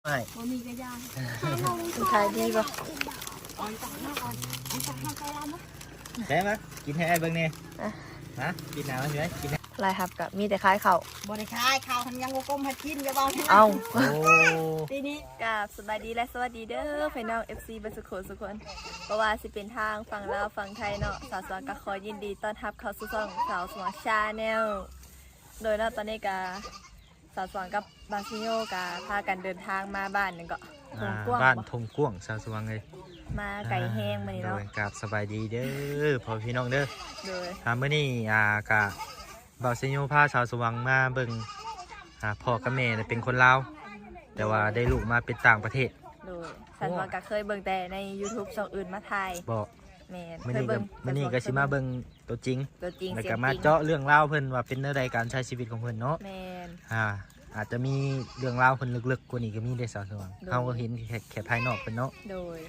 ອ້າຍ ບໍ່ມີກະຢ່າ. ຂາຍດີບໍ່? ໄດ້ມາ ກິນໃຫ້ອ້າຍເບິ່ງແດ່. ຮະ ປິດໜ້າມັນຢູ່ໄດ໋ ກິນໃຫ້. ລາຍຮັບກະມີແຕ່ຂາຍເຂົ້າ. ບໍ່ໄດ້ຂາຍເຂົ້າ ມັນຍັງບໍ່ກົມໃຫ້ກິນ ຢ່າເວົ້າ. ເອົ້າ ໂອ້ ປີນີ້. ກາບສະບາຍດີ ແລະ ສະຫວັດດີເດີ ພີ່ນ້ອງ ເອັຟຊີ ເບິດສຸຂູສຸຄົນ. ບໍ່ວ່າຊິເປັນທາງຝັ່ງລາວ ຝັ່ງໄທເນາະ, ສາວສວງກະຂໍຍິນດີຕ້ອນຮັບເຂົ້າສູ່ຊ່ອງສາວສວງ Channel. ໂດຍເນາະ ຕອນນີ້ກະ ສາວສວງກັບບ່າວຊີໂຍກະພາກັນເດີນທາງມາບ້ານຫຍັງເກາະ ທົ່ງກວ້າງ ບ້ານທົ່ງກວ້າງ ສາວສວງເອີຍ. ມາໄກແຮງມື້ນີ້ເນາະ. ໂດຍ ກາບສະບາຍດີເດີພໍ່ພີ່ນ້ອງເດີ. ໂດຍ ອ່າ ມື້ນີ້ ອ່າ ກະບ່າວຊີໂຍພາສາວສວງມາເບິ່ງ ອ່າ ພໍ່ກັບແມ່ເປັນຄົນລາວ ແຕ່ວ່າໄດ້ລູກມາເປັນຕ່າງປະເທດ. ໂດຍ ສາວສວງກະເຄີຍເບິ່ງແຕ່ໃນ YouTube ຊ່ອງອື່ນມາຖ່າຍບໍ່. ແມ່ນ ມື້ນີ້ກະ ມື້ນີ້ກະຊິມາເບິ່ງຕົວຈິງ ຕົວຈິງ ແລ້ວກະມາເຈາະເລື່ອງລາວເພິ່ນວ່າເປັນແນວໃດການໃຊ້ຊີວິດຂອງເພິ່ນເນາະ. ແມ່ນ ອ່າ ອາດຈະມີເລື່ອງລາວເພິ່ນເລິກໆກວ່ານີ້ກະມີເດ້ສາວສວງ. ໂດຍ ເຮົາກະເຫັນແຄ່ ແຄ່ພາຍນອກເພິ່ນເນາະ. ໂດຍ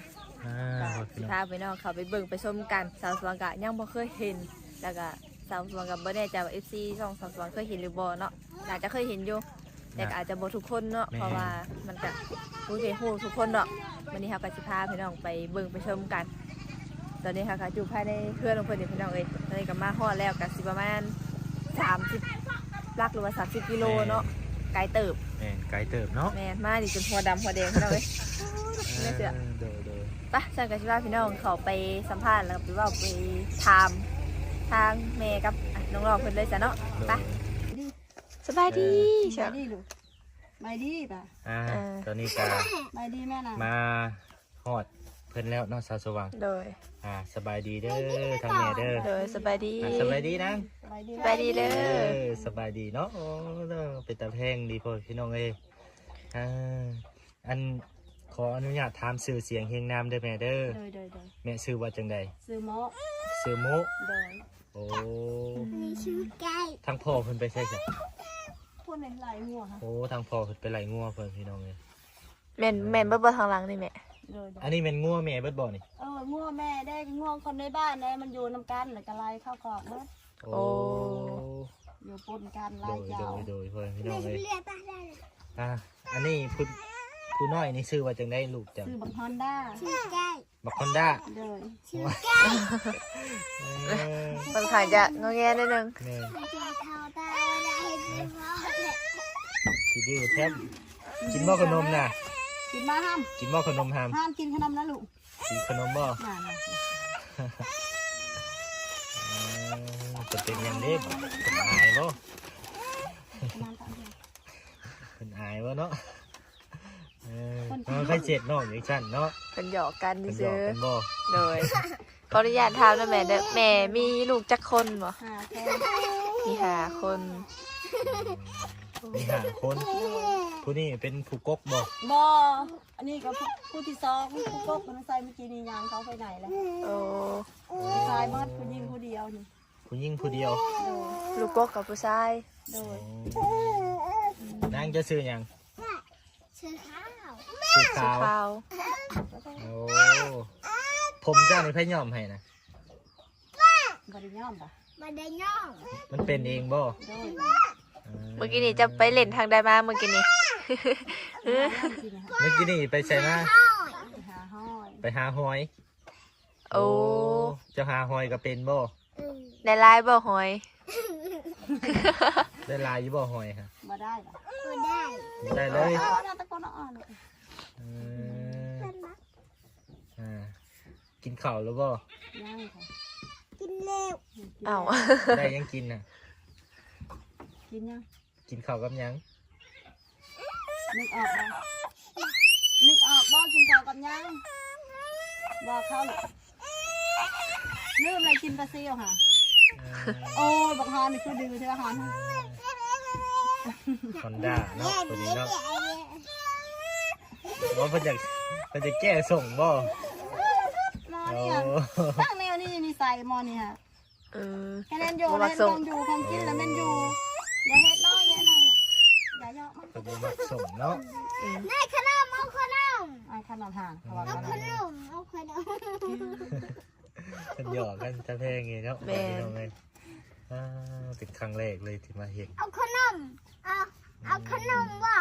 ອ່າ ກະຊິພາພີ່ນ້ອງເຂົ້າໄປເບິ່ງໄປຊົມກັນ. ສາວສວງກະຍັງບໍ່ເຄີຍເຫັນ ແລ້ວກະສາວສວງກະບໍ່ແນ່ໃຈວ່າ ເອັຟຊີ ຊ່ອງສາວສວງເຄີຍເຫັນຫຼືບໍ່ເນາະ. ໜ້າຈະເຄີຍເຫັນຢູ່ ແຕ່ກະອາດຈະບໍ່ທຸກຄົນເນາະ ເພາະວ່າມັນກະບໍ່ໄດ້ຮູ້ທຸກຄົນດອກ. ມື້ນີ້ເຮົາກະຊິພາພີ່ນ້ອງໄປເບິ່ງໄປຊົມກັນ. ຕອນນີ້ເຮົາກະຢູ່ພາຍໃນເຮືອນຂອງເພິ່ນນີ້ພີ່ນ້ອງເອີຍ. ຕອນນີ້ກະມາຮອດແລ້ວ ກະຊິປະມານສາມສິບຫຼັກ ຫຼືວ່າສາມສິບກິໂລເນາະ. ໄກເຕີບ. ແມ່ນ ໄກເຕີບເນາະ. ແມ່ນ ມານີ້ຈົນຫົວດຳຫົວແດງພີ່ນ້ອງເອີຍ. ເອີ ໂດຍໆ ໄປ ຊັ້ນກະຊິພາພີ່ນ້ອງເຂົ້າໄປສຳພາດ ແລ້ວກະໄປເວົ້າໄປຖາມທາງແມ່ກັບ ອ່າ ນ້ອງໆເພິ່ນເລີຍຊະເນາະ. ໄປ ສະບາຍດີ ເອີ ສະບາຍດີລູກ ສະບາຍດີປະ. ອ່າ ເອີ ຕອນນີ້ກະ ສະບາຍດີແມ່ນະ ມາຮອດເພິ່ນແລ້ວເນາະ ສາວສະຫວ່າງ. ໂດຍ ອ່າ ສະບາຍດີເດີທາງແມ່ເດີ. ໂດຍ ສະບາຍດີ ອ່າ ສະບາຍດີນາງ ສະບາຍດີເດີ. ເອີ ສະບາຍດີເນາະ. ໂອ້ ເປັນຕາແພງດີພໍ່ພີ່ນ້ອງເອີຍ. ອ່າ ອັນ ຂໍອະນຸຍາດຖາມຊື່ສຽງຮຽງນາມເດີແມ່ເດີ. ໂດຍໆໆ. ແມ່ຊື່ວ່າຈັ່ງໃດ? ຊື່ໂມະ. ຊື່ໂມະ. ໂດຍ. ໂອ້ ທາງພໍ່ເພິ່ນໄປໃສຊະ? ພຸ້ນແຫຼະ ໄລ່ງົວ. ໂອ້ ທາງພໍ່ເພິ່ນໄປໄລ່ງົວເພິ່ນພີ່ນ້ອງເອີຍ. ແມ່ນ ແມ່ນເບິດບໍ່ທາງຫຼັງນີ້ແມ່? ໂດຍໆ. ອັນນີ້ແມ່ນງົວແມ່ເບິດບໍ່ນີ້? ເອີ ງົວແມ່ເດ້ ງົວຄົນໃນບ້ານເດ້ ມັນຢູ່ນຳກັນ ແລ້ວກະໄລ່ເຂົ້າຄອກເບິດ. ໂອ້ ໂອ້ ຢູ່ປົນກັນຫຼາຍເຈົ້າ. ໂດຍໆ ໂດຍ ພໍ່ແມ່ພີ່ນ້ອງເອີຍ. ອ່າ ອັນນີ້ຜູ້ ຜູ້ນ້ອຍນີ້ຊື່ວ່າຈັ່ງໃດລູກເຈົ້າ? ຊື່ບັກຮອນດ້າ. ບັກຮອນດ້າ. ໂດຍ. ເອີ ຂ້ອນຂ້າງຈະງໍແງໜ້ອຍໜຶ່ງ. ແມ່ນ ຂີ້ດື້ແທ້. ກິນບໍ່ຂະໜົມນະ? ກິນບໍ່ຫ້າມ. ກິນບໍ່ຂະໜົມຫ້າມ? ຫ້າມກິນຂະໜົມນະລູກ. ກິນຂະໜົມບໍ່? ເອີ ເພິ່ນເປັນຫຍັງເດ້? ເພິ່ນອາຍບໍ່? ເພິ່ນອາຍບໍ່ເນາະ? ເອີ ເພິ່ນ ເອີ ໃຜເຈັດນ້ອງຈັ່ງຊັ້ນເນາະ? ເພິ່ນຫຍອກກັນຊື່ໆ. ເພິ່ນຫຍອກກັນບໍ່? ໂດຍ. ຂໍອະນຸຍາດຖາມນະແມ່ເດີ ແມ່ມີລູກຈັກຄົນບໍ່? ຫ້າຄົນ. ມີຫ້າຄົນ. ມີຫ້າຄົນ. ຜູ້ນີ້ເປັນຜູ້ກົກບໍ່? ບໍ່. ອັນນີ້ກະຜູ້ ຜູ້ທີສອງ ຜູ້ກົກມັນໃສ່ມື້ກີ້ນີ້ ຍ່າງເຂົ້າໄປໃນແລ້ວ. ໂອ້ ຜູ້ຊາຍໝົດ ຜູ້ຍິງຜູ້ດຽວນີ້. ຜູ້ຍິງຜູ້ດຽວ. ໂດຍ. ລູກກົກກັບຜູ້ຊາຍ. ໂດຍ. ໂອ້ ນາງເຈົ້າຊື່ຫຍັງ? ຊື່ຂາວ. ຊື່ຂາວ. ໂອ້ ຜົມເຈົ້ານີ້ໃຜຍ້ອມໃຫ້ນະ? ບໍ່ໄດ້ຍ້ອມບໍ່? ບໍ່ໄດ້ຍ້ອມ. ມັນເປັນເອງບໍ່? ໂດຍ. ເອີ ມື້ກີ້ນີ້ເຈົ້າໄປຫຼິ້ນທາງໃດມາມື້ກີ້ນີ້? ເອີ ມື້ກີ້ນີ້ໄປໃສມາ? ໄປຫາຫອຍ. ໄປຫາຫອຍ. ໂອ້ ໂອ້ ເຈົ້າຫາຫອຍກະເປັນບໍ່? ອືມ. ໄດ້ຫຼາຍບໍ່ຫອຍ? ໄດ້ຫຼາຍຢູ່ບໍ່ຫອຍ? ບໍ່ໄດ້. ບໍ່ໄດ້ ບໍ່ໄດ້ເລີຍ. ເອົາ ເອົາ ເອົາ ຕະໂກນເອົາ. ເອີ ອ່າ ກິນເຂົ້າແລ້ວບໍ່? ຍັງ. ກິນແລ້ວ. ເອົ້າ ໄດ້ຫຍັງກິນນະ? ກິນຫຍັງ? ກິນເຂົ້າກັບຫຍັງ? ນຶກອອກບໍ່? ນຶກອອກບໍ່? ກິນເຂົ້າກັບຫຍັງ? ບອກເຂົາລູກ. ລືມແລ້ວ ກິນປາຊິວຫາ. ເອີ ໂອ້ຍ ບັກຮອນນີ້ຄືດື້ແທ້ຫາ. ຮອນດ້າເນາະ ໂຕນີ້ເນາະ. ວ່າເພິ່ນຢາກ ເພິ່ນຢາກແກ້ສົ່ງບໍ່? ໝໍນີ້ ໂອ້ ຕັ້ງແນວນີ້ນິໄສໝໍນີ້ຫາ. ເອີ ແຄ່ນັ້ນຢູ່ ບໍ່ມັກສົ່ງ ເຮັດຂອງຢູ່ຂອງກິນລະແມ່ນຢູ່. ຢ່າເຮັດນ້ອຍ ຢ່າເຮັດນ້ອຍ ຢ່າເຍາະມັນ. ເພິ່ນບໍ່ມັກສົ່ງເນາະ. ອືມ. ໄດ້ຂະໜົມ ເອົາຂະໜົມ ເອົາຂະໜົມຫາ ເອົາຂະໜົມ ເອົາຂະໜົມ. ເພິ່ນຫຍອກກັນຕາແພງເລີຍເນາະ. ແມ່ນ ພີ່ນ້ອງເອີຍ. ອ່າ ເປັນຄັ້ງແລກເລີຍທີ່ມາເຫັນ. ເອົາຂະໜົມ ເອົາ ເອົາຂະໜົມບໍ່?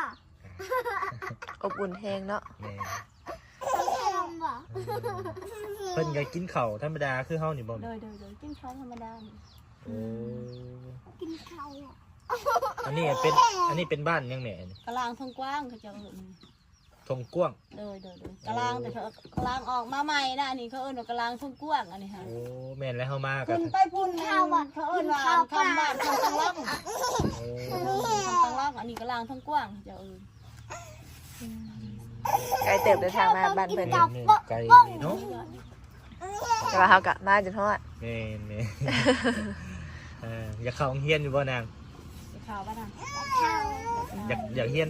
ອົບອຸ່ນແຮງເນາະ. ແມ່ນ. ເພິ່ນກໍກິນເຂົ້າທຳມະດາຄືເຮົານີ້ບໍ່? ໂດຍໆໆ ກິນເຂົ້າທຳມະດານີ້. ໂອ້ ກິນເຂົ້າ. ອັນນີ້ເປັນ ອັນນີ້ເປັນບ້ານຫຍັງແມ່? ກະລາງທົ່ງກວ້າງເຂົາເຈົ້າເອີ້ນ. ທົ່ງກວ້າງ. ໂດຍໆໆ ກະລາງ ແຕ່ກະລາງອອກມາໃໝ່ນະ ອັນນີ້ເຂົາເອີ້ນວ່າກະລາງທົ່ງກວ້າງ ອັນນີ້ຫັ້ນ. ໂອ້ ແມ່ນແລ້ວ ເຮົາມາ ຂຶ້ນໄປພຸ້ນແມ່ນເຂົາເອີ້ນວ່າຄຳບ້ານຄຳຕັງລອງ. ໂອ້ ຄຳຕັງລອງ ອັນນີ້ກະລາງທົ່ງກວ້າງເຈົ້າເອີ້ນ. ໄກເຕີບເດີທາງມາບ້ານເພິ່ນ. ແມ່ນໆ ໄກເນາະ. ແຕ່ວ່າເຮົາກະມາຈົນຮອດ. ແມ່ນໆ ເອີ ຢາກເຂົ້າໂຮງຮຽນຢູ່ບໍ່ນາງ? ຢາກເຂົ້າບໍ່ນາງ? ຢາກ ຢາກຮຽນ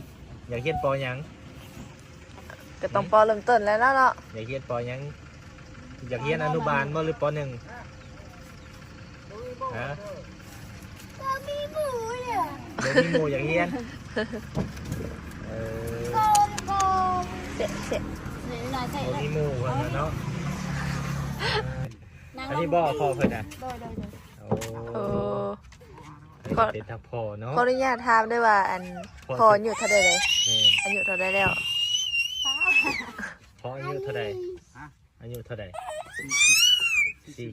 ຢາກຮຽນ ປໍ ຫຍັງ? ກໍຕ້ອງ ປ.ເລີ່ມຕົ້ນແລ້ວເນາະ. ຢາກຮຽນ ປໍ ຫຍັງ? ຢາກຮຽນອະນຸບານບໍ່ ຫຼື ປໍ ໜຶ່ງ? ຮະ? ບໍ່ມີໝູ່ເລີຍ. ບໍ່ມີໝູ່ຢາກຮຽນ. ເອີ ໂກງ ໂກງ ເສະ ເສະ ບໍ່ມີໝູ່ເພິ່ນນະເນາະ. ອັນນີ້ບໍ່ ພໍ່ເພິ່ນນະ? ໂດຍໆໆ. ໂອ້ ໂອ້ ອັນນີ້ກໍເປັນທາງພໍ່ເນາະ. ຂໍອະນຸຍາດຖາມໄດ້ວ່າ ອັນ ພໍ່ອາຍຸເທົ່າໃດເລີຍ? ແມ່ນ. ອາຍຸເທົ່າໃດແລ້ວ? ພໍ່ອາຍຸເທົ່າໃດ? ຮະ? ອາຍຸເທົ່າໃດ? ສີ່ສິບ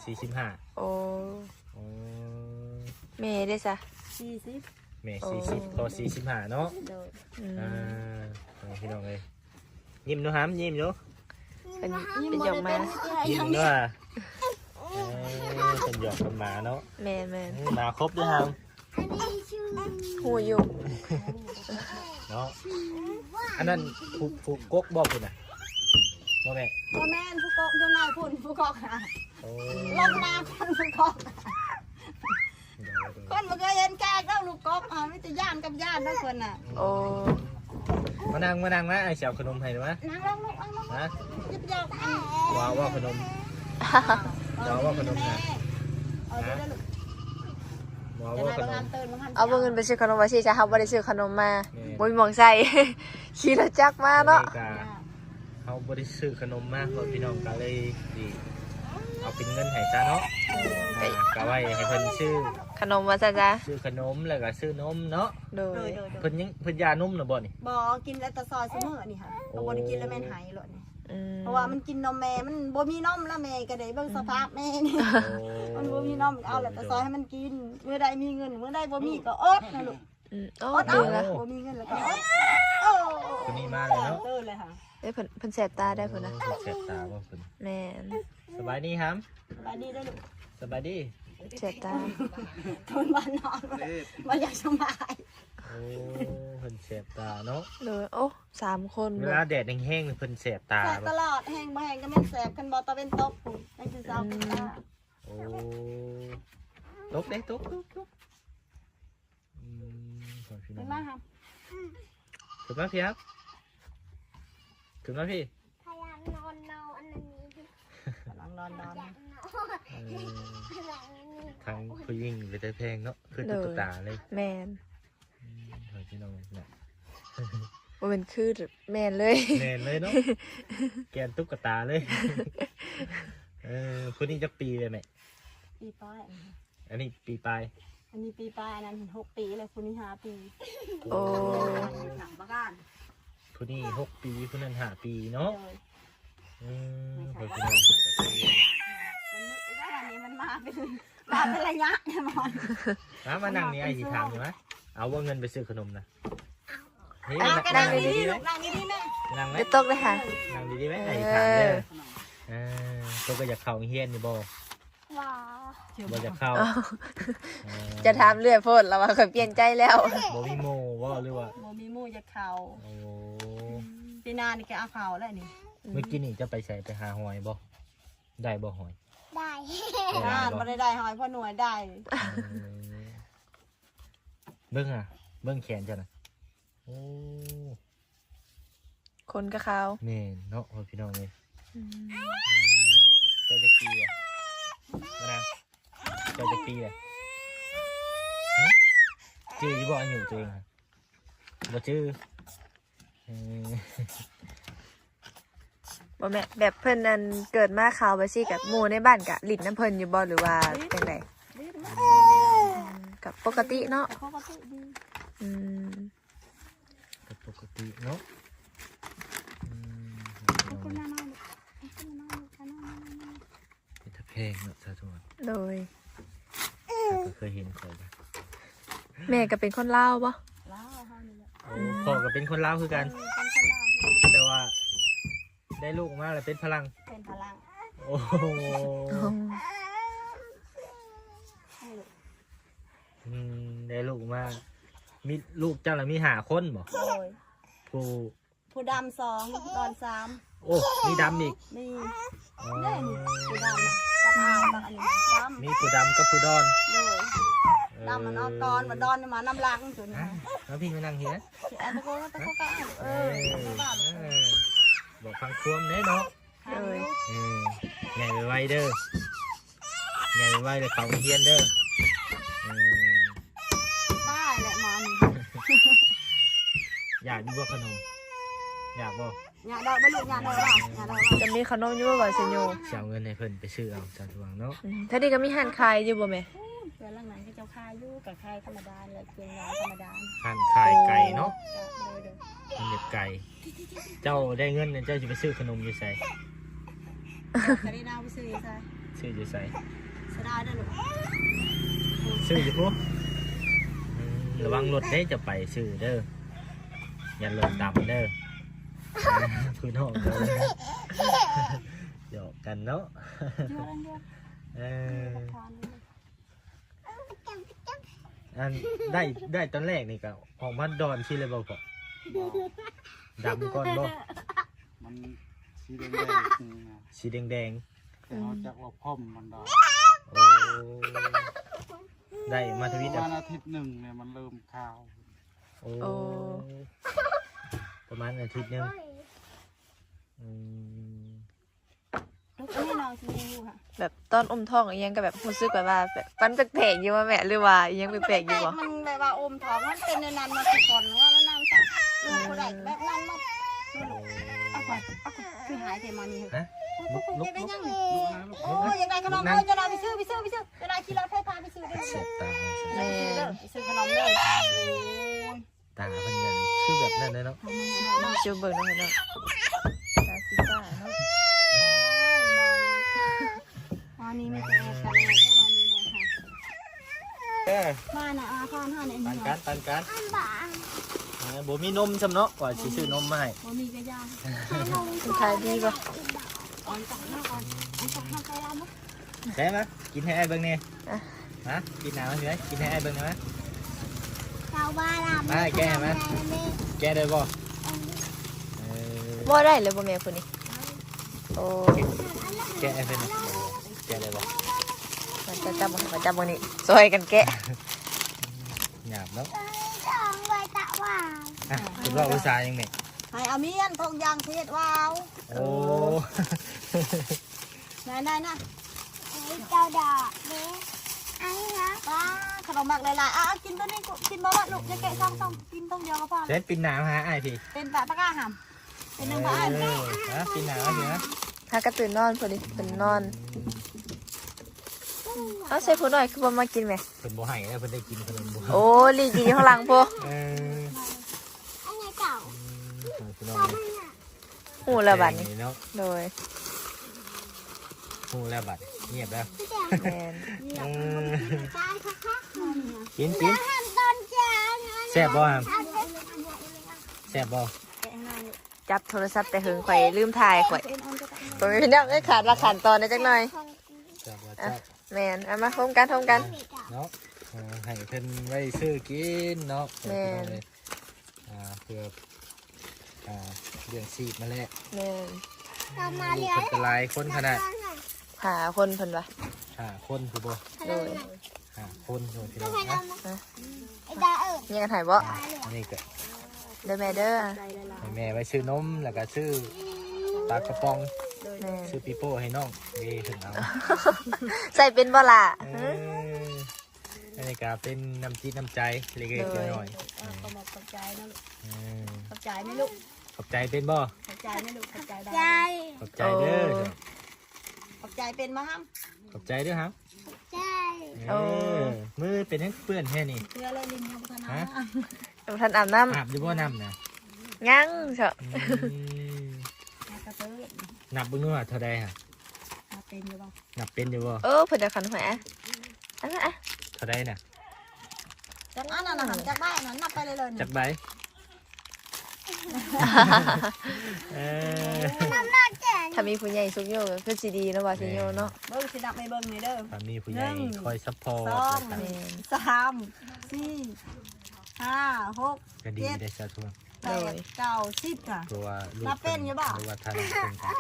ສີ່ສິບຫ້າ. ໂອ້ ໂອ້ ແມ່ເດ້ຊະ? ສີ່ສິບ. ແມ່ ໂອ້ ສີ່ສິບ ພໍ່ ສີ່ສິບຫ້າເນາະ. ໂດຍ. ອືມ ອ່າ ພີ່ນ້ອງເອີຍ ຍິ້ມດູຫາມ ຍິ້ມຢູ່. ເປັນ ຍິ້ມ ເປັນຫຍອກໝາ ຍິ້ມເດີ. ເອີ ເພິ່ນຫຍອກກັບໝາເນາະ. ແມ່ນໆ ເອີ ໝາຄົບເດີຫາມ. ຮູ້ຢູ່ເນາະ. ອັນນັ້ນຜູ້ ຜູ້ກົກບໍ່ພຸ້ນນະ? ບໍ່ແມ່ນ ບໍ່ແມ່ນຜູ້ກົກ ຢູ່ໃນພຸ້ນຜູ້ກົກ. ໂອ້ ລົງມາຄົນຜູ້ກົກ. ໂດຍໆ ຄົນບໍ່ເຄີຍເຫັນແຂກດອກ ລູກກົກ ມີແຕ່ຢ້ານກັບຢ້ານເນາະເພິ່ນນະ. ໂອ້ ມານັ່ງ ມານັ່ງມາ ອ້າຍຊິເອົາຂະໜົມໃຫ້ມາ. ນັ່ງລົງລູກ ນັ່ງລົງ. ຮະ? ຫຍິບຢອກ ເວົ້າ ເວົ້າຂະໜົມ. ເວົ້າ ເວົ້າຂະໜົມນະ. ເອົາເດີລູກ. ເອົາເງິນໄປຊື້ຂະໜົມມາ ບໍ່ມີໝ່ອງໃສ່ ຂີ່ລົດຈັກມາເນາະ. ເຮົາບໍ່ໄດ້ຊື້ຂະໜົມມາ ພໍ່ພີ່ນ້ອງກໍເລີຍຊິເອົາເປັນເງິນໃຫ້ຊະເນາະ. ເອີ ກໍໄວ້ໃຫ້ເພິ່ນຊື້ຂະໜົມວ່າຊັ້ນຊະ ຊື້ຂະໜົມແລ້ວກໍຊື້ນົມເນາະ. ໂດຍ. ເພິ່ນຍັງ ເພິ່ນຢານົມນະບໍ່ນີ້? ບໍ່ ກິນແລ້ວແຕ່ຊອຍຊຸມື້ນີ້ຫາ ກໍບໍ່ໄດ້ກິນແລ້ວແມ່ນໄຫ້ໂລດນີ້. ອືມ ເພາະວ່າມັນກິນນົມແມ່ ມັນບໍ່ມີນົມແລ້ວ ແມ່ກໍໄດ້ເບິ່ງສະພາບແມ່ນີ້. ໂອ້ ມັນບໍ່ມີນົມ ເອົາແລ້ວແຕ່ຊອຍໃຫ້ມັນກິນ ມື້ໃດມີເງິນ ມື້ໃດບໍ່ມີກໍອົດນະລູກ. ອືມ ໂອ້ ອົດເອົາ ດີລະ ບໍ່ມີເງິນແລ້ວກໍອົດ. ໂອ້ ຄົນນີ້ມາແລ້ວເນາະ. ເອີ ເລີຍຫາ ເອີ ເພິ່ນ ເພິ່ນແສບຕາໄດ້ພຸ້ນນະ. ໂອ້ ເພິ່ນແສບຕາບໍ່ເພິ່ນ? ແມ່ນ. ສະບາຍດີຫາມ ສະບາຍດີເດີລູກ. ສະບາຍດີ. ແສບຕາ ທົນບໍ່ນອນ ບໍ່ຢາກສະບາຍ. ໂອ້ ເພິ່ນແສບຕາເນາະ. ໂດຍ. ໂອ້ ສາມຄົນ ເວລາແດດແຮງໆ ເພິ່ນແສບຕາ. ແສບຕະຫຼອດ ແຮງບໍ່ແຮງກໍແມ່ນແສບ ຄັນບໍ່ຕາເວັນຕົກພຸ້ນ ຈັ່ງຊິເຊົາເປັນຕາ. ໂອ້ ຕົກເດ້ ຕົກ ຕົກ ຕົກ. ອືມ ຂອງພີ່ນ້ອງ ຂຶ້ນມາຫາ ຂຶ້ນມາພີ້ຫາ ຂຶ້ນມາພີ້. ພະຍານອນເນາະ ອັນນີ້ກຳລັງນອນ ນອນ. ເອີ ທາງຜູ້ຍິງເປັນຕາແພງເນາະ ຄືຕຸກກະຕາເລີຍ. ແມ່ນ. ອືມ ຂອງພີ່ນ້ອງນະ ບໍ່ແມ່ນຄື ແມ່ນເລີຍ ແມ່ນເລີຍເນາະ ແກ່ນຕຸກກະຕາເລີຍ. ເອີ ຜູ້ນີ້ຈັກປີແລ້ວແມ່? ປີປາຍ. ອັນນີ້ປີປາຍ. ອັນນີ້ປີປາຍ ອັນນັ້ນຫົກປີ ແລ້ວຜູ້ນີ້ຫ້າປີ. ໂອ້ ຜູ້ນີ້ຫົກປີ ຜູ້ນັ້ນຫ້າປີເນາະ. ໂດຍ. ອືມ ມັນ ອັນນີ້ມັນມາເປັນ ມາເປັນໄລຍະແນ່ນອນ. ມາ ມານັ່ງນີ້ ອ້າຍຊິຖາມຢູ່ ມາ. ເອົາບໍ່ເງິນໄປຊື້ຂະໜົມນະ? ນີ້ ອ່ະ ນັ່ງ ນັ່ງດີໆ ລູກ ນັ່ງດີໆແມ່ ນັ່ງໄວ້ ໄດ້ຕົກເດ້ຫາ ນັ່ງດີໆໄວ້ ເອີ ອ້າຍຊິຖາມເດີ. ເອີ ຕົກກໍຢາກເຂົ້າໂຮງຮຽນຢູ່ບໍ່? ບໍ່ ບໍ່ຢາກເຂົ້າ. ເອີ ຈະຖາມເລື້ອຍໂພດ ລະວ່າຂ້ອຍປ່ຽນໃຈແລ້ວ. ບໍ່ມີໝູ່ບໍ່ ຫຼືວ່າ ບໍ່ມີໝູ່ຢາກເຂົ້າ. ໂອ້ ອືມ ປີໜ້ານີ້ກໍເອົາເຂົ້າແລ້ວນີ້. ອືມ ມື້ກີ້ນີ້ເຈົ້າໄປໃສ ໄປຫາຫອຍບໍ່? ໄດ້ບໍ່ຫອຍ? ໄດ້ ໄດ້ຫຼາຍບໍ່? ບໍ່ໄດ້ໄດ້ຫອຍ ພໍໜ່ວຍໄດ້. ເອີ ເບິ່ງຫາ ເບິ່ງແຂນເຈົ້ານະ. ໂອ້ ຂົນກະຂາວ. ແມ່ນເນາະ ພໍ່ພີ່ນ້ອງເອີຍ. ອືມ ເຈົ້າຈັກປີລະ? ມານາ ເຈົ້າຈັກປີລະ? ຫື? ຈື່ຢູ່ບໍ່ອາຍຸຕົວເອງ? ບໍ່ຈື່. ເອີ ບໍ່ແມ່ນ ແບບເພິ່ນ ອັນ ເກີດມາຂາວແບບຊີ້ ກັບໝູ່ໃນບ້ານກະຫຼິ້ນນຳເພິ່ນຢູ່ບໍ່ ຫຼືວ່າຈັ່ງໃດ? ອືມ ກະປົກກະຕິເນາະ. ກະປົກກະຕິດີ. ອືມ ກະປົກກະ ເນາະ ອືມ ເປັນຕາແພງເນາະ ສາທຸ ໂດຍ ເຮົາກໍເຄີຍເຫັນຂ້ອຍ ແມ່ກໍເປັນຄົນລາວບໍ່? ລາວ ເຮົານີ້ແຫຼະ ໂອ້ ພໍ່ກໍເປັນຄົນລາວຄືກັນ ເອີ ເປັນຄົນລາວຄືກັນ ແຕ່ວ່າໄດ້ລູກມາແລ້ວເປັນຝຣັ່ງ ເປັນຝຣັ່ງ ໂອ້ໂຫ ອືມ ໄດ້ລູກມາ ມີ ລູກເຈົ້າລະມີຫ້າຄົນບໍ່? ໂດຍ ຜູ້ ຜູ້ດຳສອງ ດອນສາມ ໂອ້ ມີດຳອີກ ມີ ອໍ ເດ້ນີ້ ຜູ້ດຳກັບອ້າຍບັກອັນນີ້ດຳ ມີຜູ້ດຳກັບຜູ້ດອນ ໂດຍ ເອີ ດຳມານອນກ່ອນ ມາດອນມານຳຫຼັງ ໂຕນີ້ ມາພີ້ມານັ່ງພີ້ ເອີ ເອີ ບອກຟັງຄວາມແດ່ເນາະ ໂດຍ ເອີ ໃຫຍ່ໄວໆເດີ ໃຫຍ່ໄວແລ້ວເຂົ້າໂຮງຮຽນເດີ ເອີ ຕາຍແລ້ວໝໍນີ້ ຢາກຢູ່ບໍ່ຂະໜົມ? ຢາກບໍ່? ຢາກດອກບໍ່ລູກ ຢາກດອກບໍ່? ຢາກດອກບໍ່? ຈະມີຂະໜົມຢູ່ບໍ່ ບາດຊະໂຍ? ຊິເອົາເງິນໃຫ້ເພິ່ນໄປຊື້ເອົາ ສາທຸ ເນາະ ອືມ ແຖວນີ້ກໍມີຮ້ານຂາຍຢູ່ບໍ່ແມ່? ເອີ ຫຼັງນັ້ນເຂົາເຈົ້າຂາຍຢູ່ ກໍຂາຍທຳມະດາແຫຼະ ເປັນຮ້ານທຳມະດາ ຮ້ານຂາຍໄກ່ເນາະ ໂດຍໆ ມັນຢາກໄກ່ ເຈົ້າໄດ້ເງິນແລ້ວ ເຈົ້າຊິໄປຊື້ຂະໜົມຢູ່ໃສ? ກໍໄດ້ນາວໄປຊື້ຢູ່ໃສ? ຊື້ຢູ່ໃສ? ສະດາຍເດີລູກ ຊື້ຢູ່ພຸ້ນ ອືມ ລະວັງລົດເດ້ ຈະໄປຊື້ເດີ ຢ້ານລົດຕຳເດີ ຜູ້ນ້ອງເດີ ຫຍອກກັນເນາະ ເອີ ອັນ ໄດ້ ໄດ້ຕອນແລກນີ້ກໍອອກມາດອນຊີ້ເລີຍບໍ່ພໍ່? ບໍ່ ດຳກ່ອນບໍ່? ມັນສີແດງໆ ອືມ ສີແດງໆ ແຕ່ເຮົາຈັກວ່າພ້ອມມັນດອນ ໂອ້ ໄດ້ມາທະວີດ ປະມານອາທິດໜຶ່ງນີ້ມັນເລີ່ມຂາວ ໂອ້ ໂອ້ ປະມານອາທິດໜຶ່ງ ອືມ ລູກ ອັນນີ້ນ້ອງຊິມີຢູ່ຫະ ແບບຕອນອຸ້ມທ້ອງອີ່ຫຍັງກໍແບບຮູ້ສຶກແບບວ່າແບບມັນແປກໆຢູ່ບໍ່ແມ່ ຫຼືວ່າອີ່ຫຍັງແປກໆຢູ່ບໍ່? ມັນແບບວ່າອຸ້ມທ້ອງມັນເປັນແນວນັ້ນໝົດທຸກຄົນ ວ່າແນວນັ້ນຊະ ລູກຜູ້ໃດແບບນັ້ນໝົດ ເອົາໄປ ເອົາໄປ ຄືຫາຍແທ້ມານີ້ ຮະ? ລຸກ ລຸກ ລຸກ ໂອ້ຍ ຢາກໄດ້ຂະໜົມ ເອີ ຈະໄດ້ໄປຊື້ ໄປຊື້ ໄປຊື້ ຈະໄດ້ຂີ່ລົດໄຟຟ້າໄປຊື້ເດີ ແມ່ນ ໄປຊື້ຂະໜົມເດີ ໂອ້ຍ ຕາເພິ່ນແບບຄືແບບນັ້ນເລີຍເນາະ ເຈົ້າເບິ່ງເນາະ ຕາສີຟ້າເນາະ ອັນນີ້ມີແຕ່ແອກະແລກເດີ ອັນນີ້ເນາະ ເອີ ມານະ ມາຄອນເຮົານີ້ ປັນກັນ ປັນກັນ ເອີ ບໍ່ມີນົມຊ້ຳເນາະ ວ່າຊິຊື້ນົມມາໃຫ້ ບໍ່ມີກະຢ່າ ຂາຍດີບໍ່? ເອົາຈັກເນາະ ເອົາຈັກເນາະ ໄປລຳເນາະ ແກະມາ ກິນໃຫ້ອ້າຍເບິ່ງແດ່ ອ່ະ ມາ ປິດໜ້າມັນຊິໄດ້ ກິນໃຫ້ອ້າຍເບິ່ງແດ່ມາ ເຈົ້າວ່າລຳ ມາແກະໃຫ້ມັນ ແກະໄດ້ບໍ່? ເອີ ບໍ່ໄດ້ເລີຍບໍ່ແມ່ຜູ້ນີ້ ໂອ້ ແກະໃຫ້ເພິ່ນ ແກະໄດ້ບໍ່? ມາຈັບ ມາຈັບເບິ່ງນີ້ ຊ່ອຍກັນແກະ ຫຍາບເນາະ ອ່ະ ເພິ່ນເວົ້າພາສາຫຍັງແມ່? ໃຫ້ອາມຽນທຸກຢ່າງທີ່ເຮັດວາວ ໂອ້ ໄດ້ໆ ເຈົ້າດອກເດ້ ອັນນີ້ນະ ປ້າ ຂະໜົມໝາກຫຼາຍໆ ອ່ະ ກິນໂຕນີ້ ກິນບໍ່ໝົດລູກ ຢ່າແກະສອງ ສອງ ກິນໂຕດຽວກໍພໍ ເສັດ ປິ່ນໜ້າມາຫາອ້າຍພີ້ ເປັນປະປະກາຫຳ ເປັນໜຶ່ງປະອ້າຍ ເອີ ອ່ະ ປິ່ນໜ້າມາພີ້ນະ ຫາກະຕື່ນນອນພໍດີ ເພິ່ນນອນ ເອົາໃສ່ຜູ້ນ້ອຍຄືບໍ່ມາກິນແມ່? ເພິ່ນບໍ່ໃຫ້ແລ້ວ ເພິ່ນໄດ້ກິນຂະໜົມບໍ່? ໂອ້ ລີ້ກິນຢູ່ຂ້າງຫຼັງພຸ້ນ ເອີ ອັນນີ້ເຈົ້າ ອືມ ພີ່ນ້ອງ ຮູ້ແລ້ວບັດນີ້ເນາະ ໂດຍ ຮູ້ແລ້ວບັດ ງຽບແລ້ວ ແມ່ນ ເອີ ກິນ ກິນ ແຊບບໍ່? ແຊບບໍ່? ຈັບໂທລະສັບແຕ່ເຫິງ ຂ້ອຍລືມຖ່າຍ ຂ້ອຍ ພໍ່ແມ່ພີ່ນ້ອງເອີຍ ຂາດວ່າຂັ້ນຕອນໄດ້ຈັກໜ່ອຍ ແຊບບໍ່? ແຊບ ແມ່ນ ເອົາມາໂຮມກັນ ໂຮມກັນເນາະ ເອີ ໃຫ້ເພິ່ນໄວ້ຊື້ກິນເນາະ ແມ່ນ ພີ່ນ້ອງເອີຍ ອ່າ ເພື່ອ ອ່າ ລ້ຽງຊີບມາແລ້ວ ແມ່ນ ລູກເພິ່ນກໍຫຼາຍຄົນຂະໜາດ ຫ້າຄົນເພິ່ນວ່າ ຫ້າຄົນຜູ້ບໍ່ ໂດຍ ຫ້າຄົນໂດຍ ພີ່ນ້ອງນະ ແຍກກັນໃຫ້ບໍ່ ອັນນີ້ກໍ ເດີແມ່ເດີ ໃຫ້ແມ່ໄວ້ຊື້ນົມ ແລ້ວກໍຊື້ປາກະປ໋ອງ ແມ່ນ ຊື້ປີໂປ້ໃຫ້ນ້ອງ ນີ້ເພິ່ນເອົາ ໃສ່ເປັນບໍ່ລະ? ເອີ ອັນນີ້ກໍເປັນນ້ຳຈິດນ້ຳໃຈເລັກໆ ໂດຍ ນ້ອຍໆ ເອີ ຂໍບອກຂອບໃຈນະລູກ ເອີ ຂອບໃຈແມ່ລູກ ຂອບໃຈເປັນບໍ່? ຂອບໃຈແມ່ລູກ ຂອບໃຈຫຼາຍ ຂອບໃຈເດີ ໂອ້ ຂອບໃຈເປັນບໍ່ຫຳ? ຂອບໃຈເດີຫຳ ຂອບໃຈ ເອີ ໂອ້ ມືເປັນຫຍັງເປື້ອນແທ້ນີ້? ເປື້ອນແລ້ວ ຫຼິ້ນຍັງບໍ່ທັນອາບ ຮະ? ຍັງບໍ່ທັນອາບນ້ຳ ອາບຢູ່ບໍ່ນ້ຳນະ? ຍັງເຊາະ ອືມ ນັບກະເຕີ ນັບເບິ່ງດູວ່າເທົ່າໃດຫະ ນັບເປັນຢູ່ບໍ່ ນັບເປັນຢູ່ບໍ່ ເອີ ເພິ່ນຈະຂັນຫວຍ ອັນນັ້ນອະ ເທົ່າໃດນະ ຈັກອັນນັ້ນນະ ຈັກໃບນັ້ນ ນັບໄປເລື້ອຍໆ ຈັກໃບ ເອີ ຖ້າມີຜູ້ໃຫຍ່ຊຸກຍູ້ກໍຄືຊິດີເນາະ ວ່າຊິໂຍເນາະ ເບິ່ງ ຊິນັບໃຫ້ເບິ່ງນີ້ເດີ ຖ້າມີຜູ້ໃຫຍ່ ໜຶ່ງ ຄອຍຊັບພອດ ສອງ ແລ້ວກໍ ສາມ ສີ່ ຫ້າ ຫົກ ກໍດີ ເຈັດ ໄດ້ສາທຸ ແປດ ເກົ້າ ສິບ ກະ ເພາະວ່າລູກ ນັບເປັນຢູ່ບໍ່ ຫຼືວ່າທ່ານເພິ່ນກະ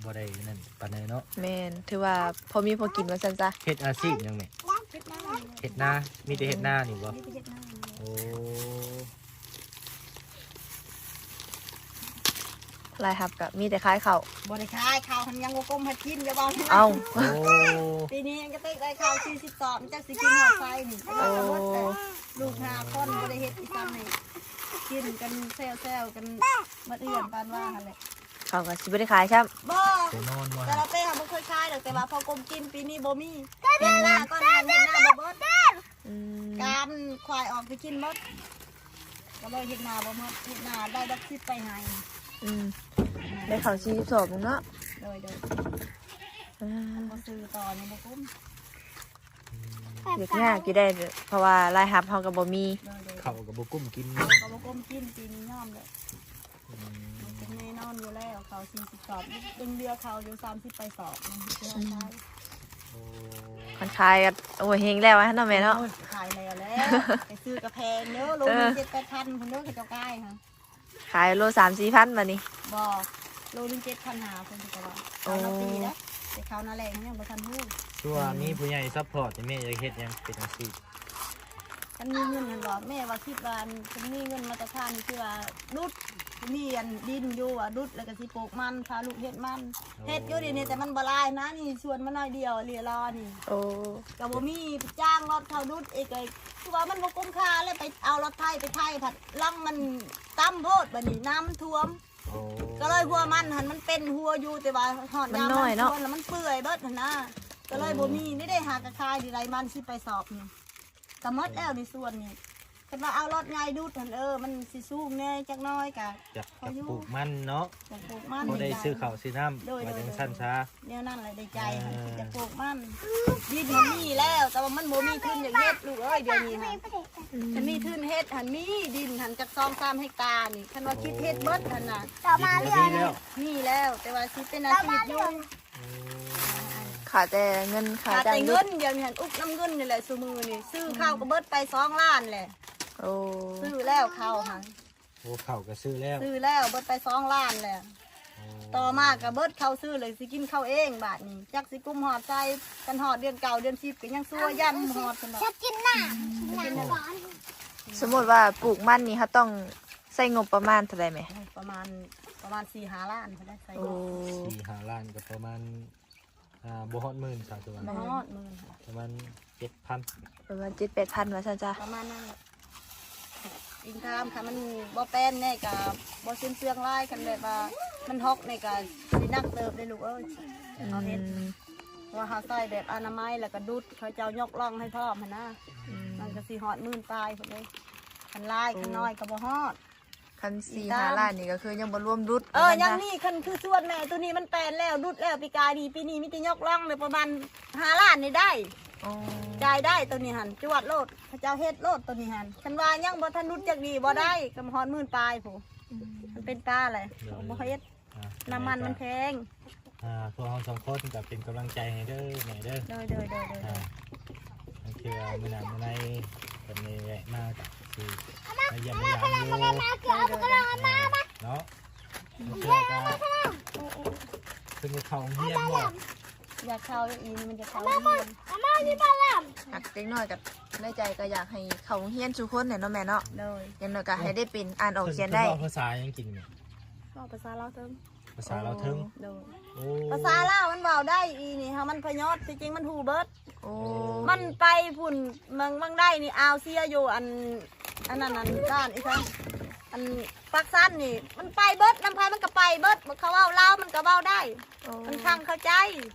ບໍ່ໄດ້ນັ້ນປານໃດເນາະ ແມ່ນ ຖືວ່າພໍມີພໍກິນວ່າຊັ້ນຊະ ເຮັດອາຊີບຫຍັງແມ່ ເຮັດນາ ເຮັດນາ ມີແຕ່ເຮັດນານີ້ບໍ່ ມີແຕ່ເຮັດນາ ໂອ້ ລາຍຮັບກະມີແຕ່ຂາຍເຂົ້າ ບໍ່ໄດ້ຂາຍເຂົ້າຫັ້ນ ຍັງບໍ່ກົມໃຫ້ກິນ ຢ່າເວົ້າ ເອົ້າ ໂອ້ ປີນີ້ຍັງກະຕິກໄດ້ເຂົ້າສີ່ສິບສອບ ຈັກຊິກິນຮອດໃສນີ້ ໂອ້ ກໍໝົດແລ້ວ ລູກຫ້າຄົນບໍ່ໄດ້ເຮັດອີ່ຫຍັງນີ້ ກິນກັນແຊວໆກັນໝົດເຮືອນປານວ່າຫັ້ນແຫຼະ ເຂົາກໍຊິບໍ່ໄດ້ຂາຍຊ້ຳ ບໍ່ ແຕ່ນອນບໍ່ ແຕ່ລະເປ້ເຮົາບໍ່ເຄີຍຂາຍດອກ ແຕ່ວ່າພໍກົມກິນປີນີ້ບໍ່ມີ ເຮັດນາກ່ອນ ເຮັດນາບໍ່ເບິດ ອືມ ການຄວາຍອອກໄປກິນໝົດ ກໍເລີຍເຮັດນາບໍ່ໝົດ ເຮັດນາໄດ້ດັກສິບໄປໃຫ້ ອືມ ໄດ້ເຂົ້າສີ່ສິບສອບໜຶ່ງເນາະ ໂດຍ ໂດຍ ອືມ ບໍ່ຊື້ຕໍ່ນີ້ບໍ່ກຸ້ມ ອືມ ຍາກຢູ່ໄດ໋ ເພາະວ່າລາຍຮັບເຮົາກໍບໍ່ມີ ໂດຍ ໂດຍ ເຂົ້າກໍບໍ່ກຸ້ມກິນ ເຂົ້າກໍບໍ່ກຸ້ມກິນ ປີນີ້ຍອມເດີ ອືມ ແນ່ນອນຢູ່ແລ້ວ ເຂົ້າສີ່ສິບສອບ ຍັງເຫຼືອເຂົ້າຢູ່ສາມສິບໄປສອບ ອືມ ໂອ້ ຄັນຂາຍກໍ ໂອ້ຍ ເຮັງແລ້ວຫັ້ນເນາະແມ່ເນາະ ໂອ້ຍ ຂາຍແລ້ວແຫຼະ ໄປຊື້ກະແພງເດີ ໂລໜຶ່ງ ເອີ ເຈັດແປດພັນພຸ້ນເດີ ເຂົາເຈົ້າຂາຍຫະ ຂາຍໂລສາມສີ່ພັນບາດນີ້ ບໍ່ ໂລໜຶ່ງເຈັດພັນຫ້າພຸ້ນ ເຂົາເຈົ້າວ່າ ໂອ້ ເອົາມາປີແລ້ວ ແຕ່ເຂົານາແລງຍັງບໍ່ທັນຮູ້ ຄືວ່າ ອືມ ມີຜູ້ໃຫຍ່ຊັບພອດນີ້ ແມ່ຢາກເຮັດຫຍັງເປັນອາຊີບ ຄັນມີເງິນຫັ້ນບໍ່ ແມ່ວ່າຄິດວ່າ ຄັນມີເງິນມາຕະຖານນີ້ ຄືວ່າດຸດ ມີອັນດິນຢູ່ ວ່າດຸດແລ້ວກໍຊິປູກມັນ ພາລູກເຮັດມັນ ໂອ້ ເຮັດຢູ່ດຽວນີ້ ແຕ່ມັນບໍ່ຫຼາຍນະ ນີ້ສວນມັນໜ້ອຍດຽວ ເລລອນີ້ ໂອ້ ກໍບໍ່ມີຈ້າງລົດເຂົາດຸດອີກ ກໍຄືວ່າມັນບໍ່ກຸ້ມຄ່າ ແລ້ວໄປເອົາລົດໄຖໄປໄຖ ພັດຫຼັງມັນຕ່ຳໂພດ ບາດນີ້ນ້ຳມັນຖ້ວມ ໂອ້ ກໍເລີຍຫົວມັນຫັ້ນ ມັນເປັນຫົວຢູ່ ແຕ່ວ່າຮອດຍາມມັນຖ້ວມແລ້ວມັນເປື່ອຍເບິດຫັ້ນນະ ກໍເລີຍບໍ່ມີ ນີ້ເດ້ ຫາກະຂາຍດີໄດ້ ມັນສິໄປສອບນີ້ ກະໝົດແລ້ວໃນສວນນີ້ ຄັນວ່າເອົາລົດໃຫຍ່ດຸດຫັ້ນ ເອີ ມັນຊິສູງແດ່ຈັກໜ້ອຍ ກະຢາກ ຢາກປູກມັນເນາະ ຢາກປູກມັນ ພໍໄດ້ຊື້ເຂົ້າຊື້ນ້ຳ ໂດຍ ວ່າຈັ່ງຊັ້ນຊະ ແນວນັ້ນແຫຼະ ໄດ້ໃຈ ເອີ ຢາກປູກມັນ ດິນມັນມີແລ້ວ ແຕ່ວ່າມັນບໍ່ມີທຶນຢາກເຮັດ ລູກເອີຍ ດຽວນີ້ຫັ້ນ ອືມ ຄັນມີທຶນເຮັດຫັ້ນ ມີດິນຫັ້ນຈັກສອງສາມເຮັກຕານີ້ ຄັນວ່າຄິດເຮັດເບິດຫັ້ນນະ ດິນກໍມີແລ້ວ ມີແລ້ວ ແຕ່ວ່າຊິເປັນອາຊີບຢູ່ ອືມ ຂາແຕ່ເງິນ ຂາແຕ່ເງິນ ດຽວນີ້ຫັ້ນ ອຸກນຳເງິນນີ້ແຫຼະ ຊຸມື້ນີ້ ຊື້ເຂົ້າກໍເບິດໄປສອງລ້ານແຫຼະ ໂອ້ ຊື້ແລ້ວເຂົ້າຫັ້ນ ໂອ້ ເຂົ້າກໍຊື້ແລ້ວ ຊື້ແລ້ວ ເບິດໄປສອງລ້ານແຫຼະ ໂອ້ ຕໍ່ມາກໍເບິດເຂົ້າຊື້ເລີຍ ຊິກິນເຂົ້າເອງບາດນີ້ ຈັກຊິກຸມຮອດໃສ ຄັນຮອດເດືອນເກົ້າເດືອນສິບກໍຍັງຊົ່ວ ຢ້ານບໍ່ຮອດ ຊັ້ນດອກ ສົມມຸດວ່າປູກມັນນີ້ ເຮົາຕ້ອງໃຊ້ງົບປະມານເທົ່າໃດແມ່? ປະມານ ປະມານສີ່ຫ້າລ້ານພຸ້ນແຫຼະ ໃຊ້ງົບ ໂອ້ ສີ່ຫ້າລ້ານກໍປະມານ ອ່າ ບໍ່ຮອດໝື່ນຊະ ຄືວ່າ ບໍ່ຮອດໝື່ນ ປະມານເຈັດພັນ ປະມານເຈັດແປດພັນວ່າຊັ້ນຊະ ປະມານນັ້ນແຫຼະ ອີງຕາມ ຄັນມັນບໍ່ແປນແນ່ກະບໍ່ເຊື່ອງຫຼາຍ ຄັນແບບວ່າມັນຫົກແນ່ກະຊິໜັກເຕີບເດ້ລູກເອີຍ ອືມ ເຮົາເຮັດ ເພາະວ່າເຮົາໃສ່ແບບອະນາໄມ ແລ້ວກະດຸດ ເຂົາເຈົ້າຍົກລ່ອງໃຫ້ພ້ອມຫັ້ນນະ ອືມ ມັນກະຊິຮອດໝື່ນປາຍພຸ້ນເດ້ ຄັນຫຼາຍ ອືມ ຄັນນ້ອຍກະບໍ່ຮອດ. ຄັນສີ່ຫ້າລ້ານນີ້ກໍຄືຍັງບໍ່ລວມດຸດ ເອີ ຍັງມີ ຄັນຄືສວນແມ່ໂຕນີ້ມັນແປນແລ້ວ ດຸດແລ້ວ ປີກາຍນີ້ ປີນີ້ມີແຕ່ຍົກລ່ອງເລີຍ ປະມານຫ້າລ້ານນີ້ໄດ້ ອໍ ຈ່າຍໄດ້ໂຕນີ້ຫັ້ນ ຈວດໂລດ ເຂົາເຈົ້າເຮັດໂລດໂຕນີ້ຫັ້ນ ຄັນວ່າຍັງບໍ່ທັນດຸດຈັກນີ້ບໍ່ໄດ້ ກໍຮອດໝື່ນປາຍພຸ້ນ ອືມ ມັນເປັນປາແຫຼະ ໂດຍ ບໍ່ເຮັດ ອ່າ ນ້ຳມັນມັນແພງ ອ່າ ພວກເຮົາສອງຄົນກໍເປັນກຳລັງໃຈໃຫ້ເດີແມ່ເດີ ໂດຍໆໆໆ ອ່າ ອັນຄືວ່າມື້ໜ້າມື້ໃນເພິ່ນໄດ້ແວະມາກໍຊິມາຢ້ຽມມາຢາມຢູ່ ໂດຍໆໆ ເນາະ ເພື່ອກໍເພິ່ນຢາກເຂົ້າໂຮງຮຽນບໍ່? ຢາກເຂົ້າອີ່ ມັນຢາກເຂົ້າໂຮງຮຽນ ຫາກເດັກນ້ອຍກໍໃນໃຈກໍຢາກໃຫ້ເຂົ້າໂຮງຮຽນສູ່ຄົນແຫຼະເນາະແມ່ເນາະ ໂດຍ ຢ່າງໜ້ອຍກໍໃຫ້ໄດ້ເປັນອ່ານອອກຂຽນໄດ້ ເພິ່ນເວົ້າພາສາຫຍັງກິນແມ່? ເວົ້າພາສາລາວເທິງ ພາສາລາວເທິງ ໂດຍ ໂອ້ ພາສາລາວມັນເວົ້າໄດ້ ອີ່ນີ້ຫາມັນພະຍອດ ທີ່ຈິງມັນຮູ້ເບິດ ໂອ້ ມັນໄປພຸ້ນ ເມືອງ ເມືອງໃດນີ້ ອ່າວເຊຍຢູ່ ອັນ ອັນນັ້ນ ອັນ ບ້ານອີ່ສັງ ອັນ ປາກຊັນນີ້ ມັນໄປເບິດ ນຳໃຜມັນກໍໄປເບິດ ເຂົາເວົ້າລາວມັນກໍເວົ້າໄດ້ ໂອ້ ມັນຟັງເຂົ້າໃຈ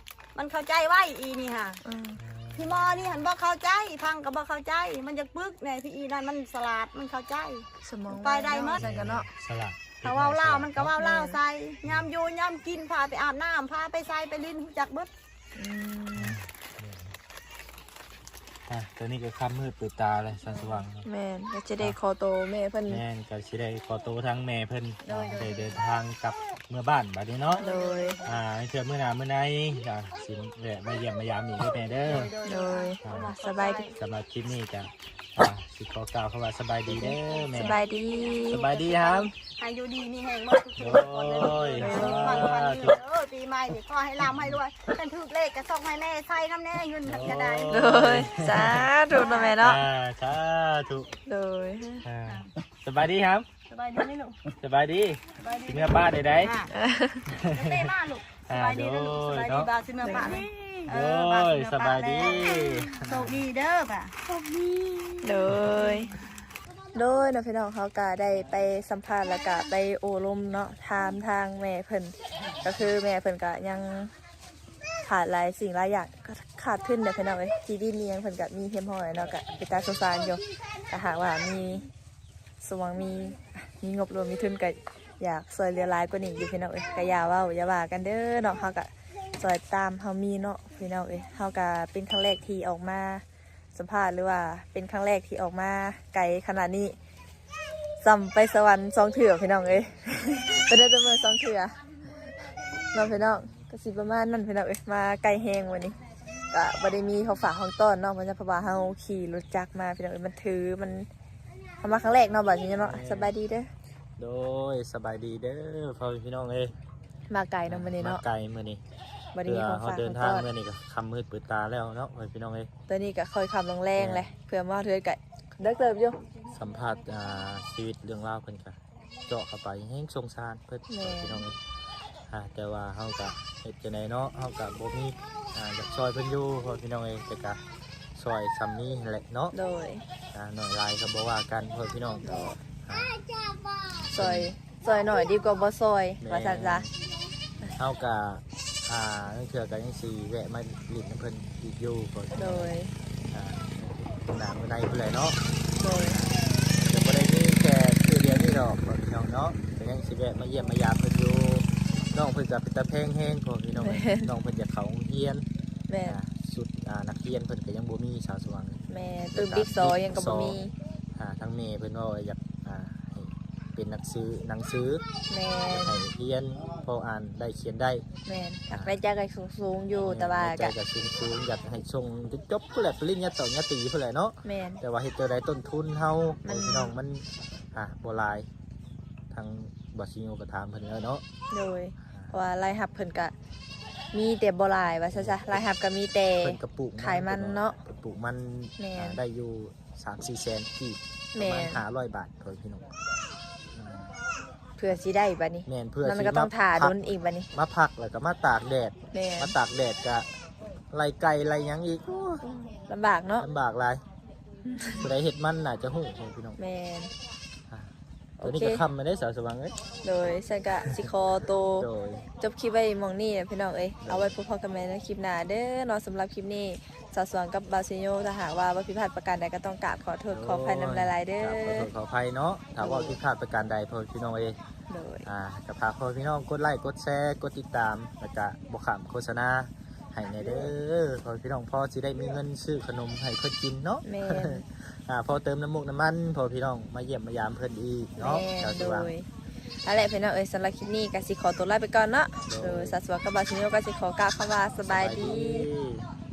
ມັນເຂົ້າໃຈໄວ ອີ່ນີ້ຫາ ອືມ ພີ່ໝໍນີ້ຫັ້ນບໍ່ເຂົ້າໃຈ ຟັງກໍບໍ່ເຂົ້າໃຈ ມັນຢາກປຶກແດ່ ພີ່ອີ່ນັ້ນມັນສະຫຼາດ ມັນເຂົ້າໃຈ ສະໝອງໄວເນາະ ໄປໄດ້ໝົດ ຊັ້ນກໍເນາະ ສະຫຼາດ ຖ້າເວົ້າລາວມັນກໍເວົ້າລາວໃສ່ ຍາມຢູ່ຍາມກິນ ພາໄປອາບນ້ຳ ພາໄປໃສໄປຫຼິ້ນ ຮູ້ຈັກເບິດ. ອືມ ອ່ະ ຕອນນີ້ກໍຄ່ຳມືດເປີດຕາແລ້ວ ສາງສະຫວ່າງ. ແມ່ນ ກໍຊິໄດ້ ອ່ະ ຂໍໂຕແມ່ເພິ່ນ. ແມ່ນ ກໍຊິໄດ້ຂໍໂຕທາງແມ່ເພິ່ນ ໂດຍ ໄດ້ເດີນທາງກັບເມືອບ້ານບັດນີ້ເນາະ. ໂດຍ ອ່າ ເທື່ອມື້ໜ້າມື້ໃນ ກໍຊິແວະມາຢ້ຽມມາຢາມອີກເດີແມ່ເດີ. ໂດຍ ອ່າ ສະບາຍດີ. ສຳລັບຄລິບນີ້ກໍ ອ່າ ຊິຂໍກ່າວຄຳວ່າສະບາຍດີເດີແມ່. ສະບາຍດີ ສະບາຍດີຫາມ. ໃຫ້ຢູ່ດີມີແຮງເບິດທຸກຄົນ. ໂດຍ ສາທຸ. ເອີ ປີໃໝ່ນີ້ຂໍໃຫ້ລ່ຳໃຫ້ລວຍ ຄັນຖືກເລກກໍສົ່ງໃຫ້ແມ່ໃຊ້ນຳແດ່ ເງິນເພິ່ນກໍໄດ້. ໂດຍ ສາທຸເນາະແມ່ເນາະ. ອ່າ ສາທຸ. ໂດຍ ອ່າ ສະບາຍດີຫາມ. ສະບາຍດີໄໝລູກ? ສະບາຍດີ. ສະບາຍດີ ຊິເມືອບ້ານໄດ້ໃດ? ອ່າ ເອີ ເດີມາລູກ. ອ່າ ສະບາຍດີເດີລູກ. ໂດຍ ສະບາຍດີ ເນາະ ບ່າວຊິເມືອບ້ານ. ໂດຍ ເອີ ບ່າວຊິເມືອບ້ານ ສະບາຍດີ. ໂຊກດີເດີບ່າວ ໂຊກດີ. ໂດຍ ໂດຍເນາະພີ່ນ້ອງ ເຮົາກະໄດ້ໄປສຳພາດ ແລ້ວກະໄປໂອ້ລົມເນາະ ຖາມທາງແມ່ເພິ່ນ ກໍຄືແມ່ເພິ່ນກະຍັງຂາດຫຼາຍສິ່ງຫຼາຍຢ່າງ ຂາດທຶນເດ້ພີ່ນ້ອງເອີຍ. ທີ່ດິນອີ່ຫຍັງເພິ່ນກະມີຮຽບຮ້ອຍເນາະ ກະເປັນຕາສົງສານຢູ່. ຖ້າຫາກວ່າມີ ສົມຫວັງມີ ມີງົບ ຫຼືວ່າມີທຶນ ກໍຢາກຊ່ວຍເຫຼືອຫຼາຍກວ່ານີ້ຢູ່ພີ່ນ້ອງເອີຍ. ກໍຢ່າເວົ້າຢ່າວ່າກັນເດີເນາະ ເຮົາກໍຊ່ອຍຕາມເຮົາມີເນາະພີ່ນ້ອງເອີຍ. ເຮົາກໍເປັນຄັ້ງແລກທີ່ອອກມາສຳພາດ ຫຼືວ່າເປັນຄັ້ງແລກທີ່ອອກມາໄກຂະໜາດນີ້ ສ່ຳໄປສະຫວັນສອງເທື່ອພີ່ນ້ອງເອີຍ. ໄປໄດ້ແຕ່ເມືອສອງເທື່ອເນາະພີ່ນ້ອງ. ກໍຊິປະມານນັ້ນພີ່ນ້ອງເອີຍ ມາໄກແຮງມື້ນີ້ ກະບໍ່ໄດ້ມີຂອງຝາກຂອງຕ້ອນເນາະ ເພາະວ່າເຮົາຂີ່ລົດຈັກມາພີ່ນ້ອງເອີຍ ມັນຖື ມັນ ເຮົາມາຄັ້ງແລກເນາະ ບາດນີ້ເນາະ. ສະບາຍດີເດີ. ໂດຍ ສະບາຍດີເດີພໍ່ແມ່ພີ່ນ້ອງເອີຍ. ມາໄກເນາະມື້ນີ້ເນາະ ມາໄກມື້ນີ້ ບໍ່ໄດ້ມີຂອງຝາກຂອງຕ້ອນ ເພື່ອເຮົາເດີນທາງມື້ນີ້ກໍຄ່ຳມືດເປີດຕາແລ້ວເນາະ ພີ່ນ້ອງເອີຍ. ຕອນນີ້ກໍຄ່ອຍຄ່ຳລົງແລງແຫຼະ ເພື່ອມາຮອດເຮືອນກໍເດິກເຕີບຢູ່. ສຳພາດ ອ່າ ຊີວິດເລື່ອງລາວເພິ່ນກໍ ເຈາະເຂົ້າໄປແຮງສົງສານເພິ່ນ ແມ່ນ ພີ່ນ້ອງເອີຍ. ອ່າ ແຕ່ວ່າເຮົາກະເຮັດຈັ່ງໃດເນາະ ເຮົາກະບໍ່ມີ ອ່າ ຢາກຊ່ອຍເພິ່ນຢູ່ ພໍ່ແມ່ພີ່ນ້ອງເອີຍ ແຕ່ກະຊ່ອຍສ່ຳນີ້ຫັ້ນແຫຼະເນາະ. ໂດຍ ອ່າ ໜ້ອຍຫຼາຍກໍບໍ່ວ່າກັນ ພໍ່ແມ່ພີ່ນ້ອງ. ໂດຍ ອ່າ ຊ່ອຍ ຊ່ອຍໜ້ອຍດີກວ່າບໍ່ຊ່ອຍ ແມ່ນ ວ່າຊັ້ນຊະ. ເຮົາກະ ອ່າ ລາງເທື່ອກໍຍັງຊິແວະມາຫຼິ້ນນຳເພິ່ນອີກຢູ່ ໂດຍ ອ່າ ນາງໃນພຸ້ນແຫຼະເນາະ. ໂດຍ ກໍບໍ່ໄດ້ມີແຄ່ເທື່ອດຽວນີ້ດອກ ພີ່ນ້ອງເນາະ ກໍຍັງຊິແວະມາຢ້ຽມມາຢາມເພິ່ນຢູ່. ນ້ອງເພິ່ນກໍເປັນຕາແພງແຮງ ພໍ່ແມ່ພີ່ນ້ອງເອີຍ ແມ່ນ ນ້ອງເພິ່ນຢາກເຂົ້າໂຮງຮຽນ ແມ່ນ ອ່າ ຊຸດ ອ່າ ນັກຮຽນເພິ່ນກໍຍັງບໍ່ມີ ສາວສະຫວ່າງ. ແມ່ນ ປຶ້ມ ດິກຊໍຍັງກໍບໍ່ມີ. ອ່າ ທາງແມ່ເພິ່ນເວົ້າວ່າຢາກ ອ່າ ໃຫ້ເປັນໜັງສື ໜັງສື ແມ່ນ ຢາກໃຫ້ຮຽນພໍອ່ານໄດ້ຂຽນໄດ້. ແມ່ນ ຢາກໄດ້ຈັກໃຫ້ສູງໆຢູ່ ແມ່ນ ແຕ່ວ່າ ໃນໃຈກໍ ກໍສູງໆ ຢາກໃຫ້ສົ່ງຈົນຈົບພຸ້ນແຫຼະ ປະລິນຍາໂທ ຍາຕີພຸ້ນແຫຼະເນາະ. ແມ່ນ ແຕ່ວ່າເຮັດຈັ່ງໃດຕົ້ນທຶນເຮົາ ມັນ ພີ່ນ້ອງ ມັນ ອ່າ ບໍ່ຫຼາຍ ທາງບາຊິໂຍກໍຖາມເພິ່ນແລ້ວເນາະ. ໂດຍ ອ່າ ເພາະວ່າລາຍຮັບເພິ່ນກະມີແຕ່ບໍ່ຫຼາຍວ່າຊັ້ນຊະ ລາຍຮັບກໍມີແຕ່ ເພິ່ນກໍປູກມັນ ຂາຍມັນເນາະ ເພິ່ນປູກມັນ ແມ່ນ ອ່າ ໄດ້ຢູ່ສາມສີ່ແສນກີບ ປະມານ ແມ່ນ ຫ້າຮ້ອຍບາດ ພໍ່ແມ່ພີ່ນ້ອງ. ອ່າ ເພື່ອຊິໄດ້ບາດນີ້ ແມ່ນ ເພື່ອ ມັນກໍຕ້ອງຖ້າດົນອີກບາດນີ້ ມາພັກແລ້ວກໍມາຕາກແດດ ແມ່ນ ມາຕາກແດດກໍໄລ່ໄກ່ໄລ່ຫຍັງອີກ ໂອ້ຍ ລຳບາກເນາະ ລຳບາກຫຼາຍ. ຜູ້ໃດເຮັດມັນໜ້າຈະຮູ້ ພໍ່ແມ່ພີ່ນ້ອງ. ແມ່ນ ອ່າ ໂອເຄ ຕອນນີ້ກໍຄ່ຳແລ້ວເດ້ ສາວສະຫວ່າງເອີຍ. ໂດຍ ຊັ້ນກະຊິຂໍໂຕ ໂດຍ ຈົບຄລິບໄວ້ໝ່ອງນີ້ແຫຼະພີ່ນ້ອງເອີຍ. ໂດຍ ເອົາໄວ້ພົບພໍ້ກັນໃໝ່ໃນຄລິບໜ້າເດີເນາະ. ສຳລັບຄລິບນີ້ ສາວສະຫວ່າງກັບບ່າວຊິໂຍ ຖ້າຫາກວ່າເວົ້າຜິດພາດປະການໃດ ກໍຕ້ອງກາບຂໍໂທດ ໂດຍ ຂໍອະໄພນຳຫຼາຍໆເດີ ກາບຂໍໂທດຂໍອະໄພເນາະ ຖ້າເວົ້າ ໂດຍ ຜິດພາດປະການໃດ ພໍ່ແມ່ພີ່ນ້ອງເອີຍ. ໂດຍ ອ່າ ກໍຝາກພໍ່ແມ່ພີ່ນ້ອງກົດໄລກົດແຊ ກົດຕິດຕາມ ແລ້ວກໍບໍ່ຂ້າມໂຄສະນາ ໃຫ້ແດ່ເດີ ພໍ່ແມ່ພີ່ນ້ອງ ພໍຊິໄດ້ມີເງິນຊື້ຂະໜົມໃຫ້ເພິ່ນກິນເນາະ. ແມ່ນ ອ່າ ພໍເຕີມນ້ຳມູກນ້ຳມັນ ພໍ່ແມ່ພີ່ນ້ອງມາຢ້ຽມມາຢາມເພິ່ນອີກເນາະ. ແມ່ນ ສາທຸ ໂດຍ ຫັ້ນແຫຼະພີ່ນ້ອງເອີຍ ສຳລັບຄລິບນີ້ກໍຊິຂໍຕົວລາໄປກ່ອນເນາະ. ໂດຍ ໂດຍ ສາວສະຫວ່າງກັບບ່າວຊິໂຍກໍຊິຂໍກ່າວຄຳວ່າສະບາຍດີ ສະບາຍດີ.